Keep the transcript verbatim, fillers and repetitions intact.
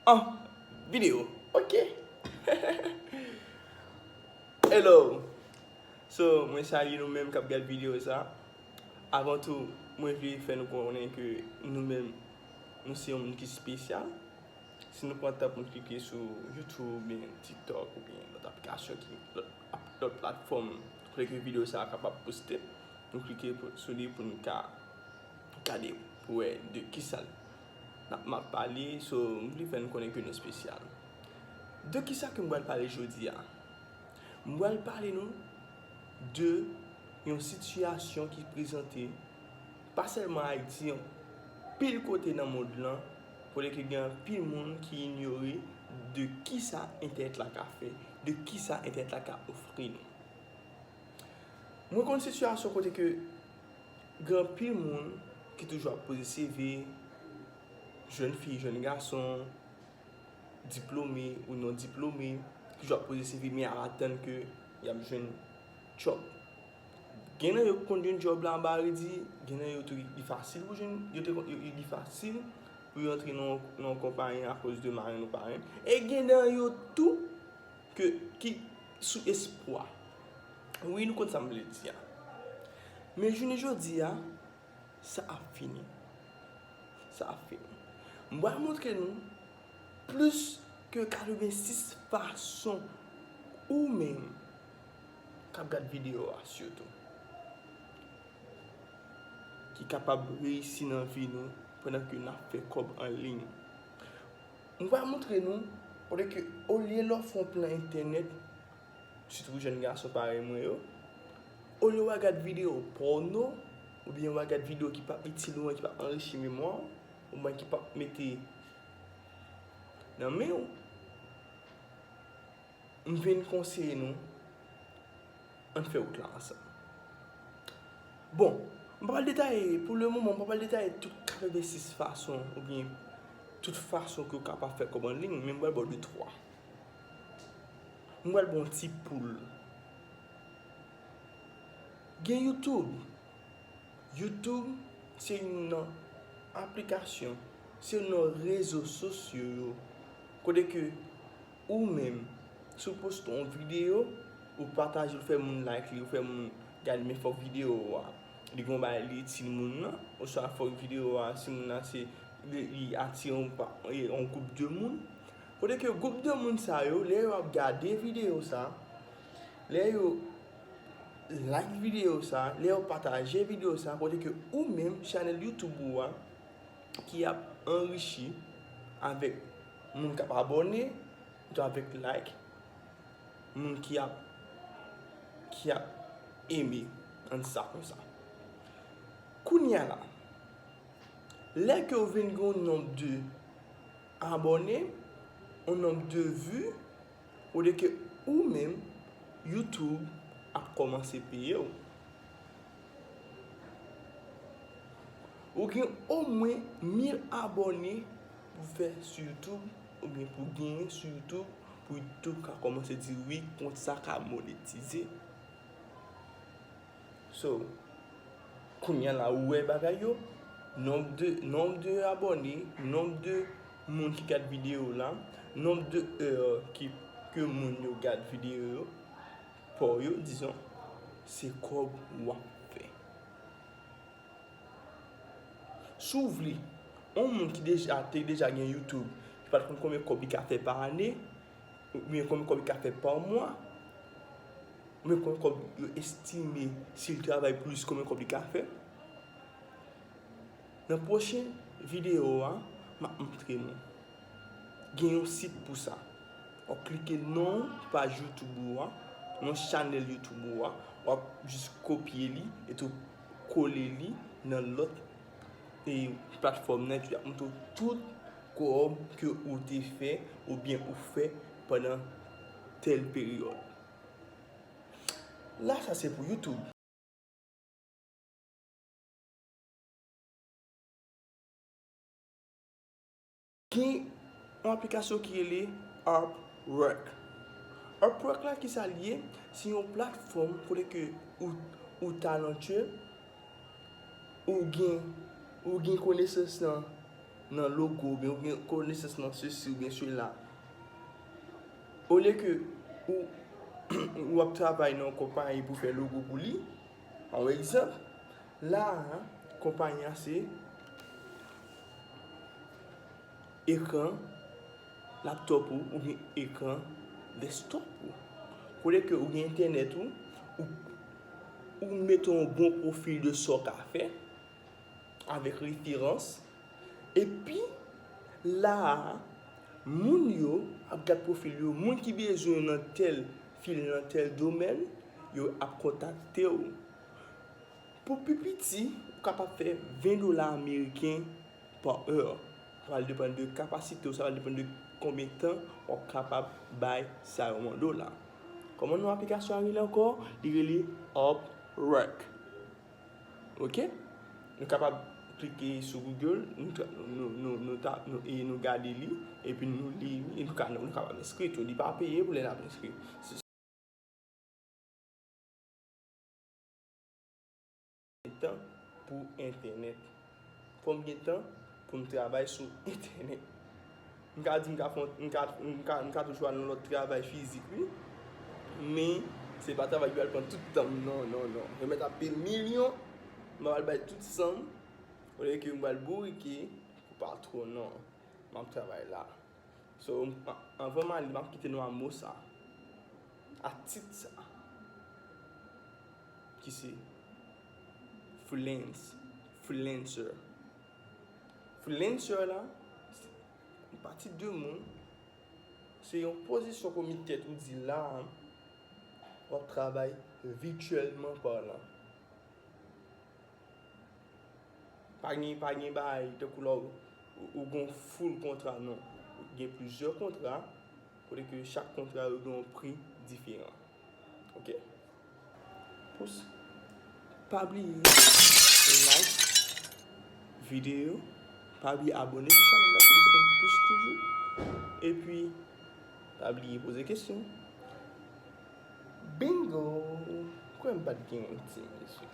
Ah, videyo. Ok. Hello. So, mwen salye nou menm k ap gad videyo sa. Avan tou, mwen vle fè nou konnen ke nou menm, nou se yon moun ki espesyal. Si nou pran tan pou nou klike sou YouTube, oubyen TikTok, oubyen lòt aplikasyon ki, lòt, ap- lòt platfòm kote ke videyo sa a kapab poste, nou klike pou- sou li pou nou ka gade, pou wè de kisa n ap, m ap pale. So, m vle fè nou konnen ke nou espesyal. De kisa ke m pral pale jodi a? M pral pale nou de yon sitiyasyon ki prezante pa sèlman Ayiti, anpil kote nan mond lan, kote ke gen anpil moun ki inyore de kisa entènèt la ka fè, de kisa entènèt la ka ofri nou. Mwen konn sitiyasyon kote ke gen anpil moun ki toujou ap poze C V, jèn fi, jèn gason, diplome ou non diplome, ki toujou ap poze C V, men ap atann ke y ap jwenn djòb. Gen nan yo konn jwenn djòb la anba redi, gen nan yo tou li fasil pou jwenn, yo te konn, yo, li fasil pou yo antre nan, nan yon konpayi akoz de marenn ou parenn. E gen nan yo tou ke, ki sou espwa. Wi, nou konn sa m vle di a. Men jounen jodi a, sa ap fini. Sa ap fini. M pral montre nou plis ke katrevensis fason ou menm k ap gad videyo a sitou ki kapab reyisi nan vi nou pandan ke n ap fè kòb an liy. M pral montre nou kote ke olye lè w fè yon plan entènèt, sitou pou jèn gason parèy mwen yo, olye w al gad videyo pòno, oubyen w al gad videyo ki p ap itil ou an, ki p ap anrichi memwa w, oubyen ki p ap mete nan men w, m vin konseye nou, ann fè wout la ansanm. Bon, m pa pral detaye, pou le moman, m pa pral detaye tout katrevensis fason oubyen tout fason ke w kapab fè kòb an liy, men m pral ba w de twa. M pral ba w yon ti poul. Gen YouTube. YouTube se youn nan aplikasyon, se youn nan rezo sosyo yo, kote ke ou menm, si w poste yon videyo, ou pataje, ou fè moun like li, ou fè moun gade, men fòk videyo a, li gon bagay li itil moun nan, oswa fòk videyo a, si moun nan se, li, li atire yon pa- yon gwoup de moun. Kote ke gwoup de moun sa yo, lè yo ap gade videyo sa, lè yo like videyo sa, lè yo pataje videyo sa, kote ke ou menm, chanèl YouTube ou a, ki ap anrichi avèk moun k ap abòne, epi avèk like, moun ki ap, ki ap eme, ann di sa konsa. Kounye a la, lè ke w vin gen yon nonb de abòne, yon nonb de vi, olye ke ou menm, YouTube ap kòmanse peye w. Ou gen omwen mil abòne pou fè sou YouTube, oubyen pou genyen sou YouTube, pou YouTube ka kòmanse di wi, kont sa ka monetize. So, kounye a la, ou wè bagay yo, nonb de, nonb de abòne, nonb de moun ki gad videyo la, nonb de è ki, ke moun yo gad videyo yo, pa w yo, dizon, se kòb w ap fè. Si w vle, yon moun ki deja, te deja gen YouTube, ki pa t konn konbyen kòb li ka fè pa ane, oubyen konbyen kòb li ka fè pa mwa, oubyen konbyen kòb yo estime, si l travay plis, konbyen kòb li ka fè. Nan pwochen videyo a, m ap montre nou. Gen yon sit pou sa. W ap klike non paj YouTube ou a, non chanèl YouTube ou a, w ap jis kopye li, epi w kole li nan lòt, e, platfòm nan, epi y ap montre w tout kòb ke ou te fè oubyen ou fè pandan tèl peryòd. La, sa se pou YouTube. Gen yon aplikasyon ki rele Upwork. Upwork la, ki sa l ye? Se yon platfòm kote ke ou, ou talentueux, ou gen, ou gen konesans nan nan logo, oubyen ou gen konesans nan sesi oubyen sela. Olye ke ou, ou ap travay nan yon konpayi pou fè logo pou li, pa yon egzanp, la a, konpayi a se ekran laptop ou oubyen ekran desktop ou. Kote ke ou gen entènèt ou, ou, ou mete yon bon pwofil de sa w ka fè avèk referans. Epi, la a, moun yo ap gad pwofil yo, moun ki bezwen nan tèl fil, nan tèl domèn, yo ap kontakte w. Pou pi piti, ou kapab fè ven dola ameriken pa è. Sa va depann de kapasite w, sa va depann de konbyen tan w ap kapab bay sa yo an dola. Kòman non aplikasyon a rele ankò? Li rele Upwork. Ok? Nou kapab klike sou Google, nou, tra- nou, nou, nou, ta- nou, e nou gade li, epi nou li, e nou, ka, nou kapab enskri tou. Li pa peye pou lè n ap enskri. Tan pou entènèt. Fò m gen tan pou m travay sou entènèt. M ka di m ka fè, m ka, m ka, m ka toujou al nan lòt travay fizik, wi. Men, se pa travay ki pral pran tout tan m, non, non, non. Yo mèt ap peye milyon, m ap al bay tout san m, olye ke m pral bourike pou patwon, non. M ap travay la. So, an- anvan m ale, m ap kite nou a mo sa, a tit sa, ki se freelance, freelancer. Freelancer la, se yon pati de moun, se yon pozisyon komi tèt ou di la, w ap travay vityèlman palan. Pa gen, pa gen bagay tankou lè w, ou gen yon full kontra, non. Gen plizyè kontra, kote ke chak kontra yo gen yon pri diferan. Ok? Pous. Pa bliye like videyo. Pa bliye abòne sou chanèl la si w bezwen konn plis toujou. Epi, pa bliye poze kesyon. Bingo! Kwè m pa t gen yon ti mesye.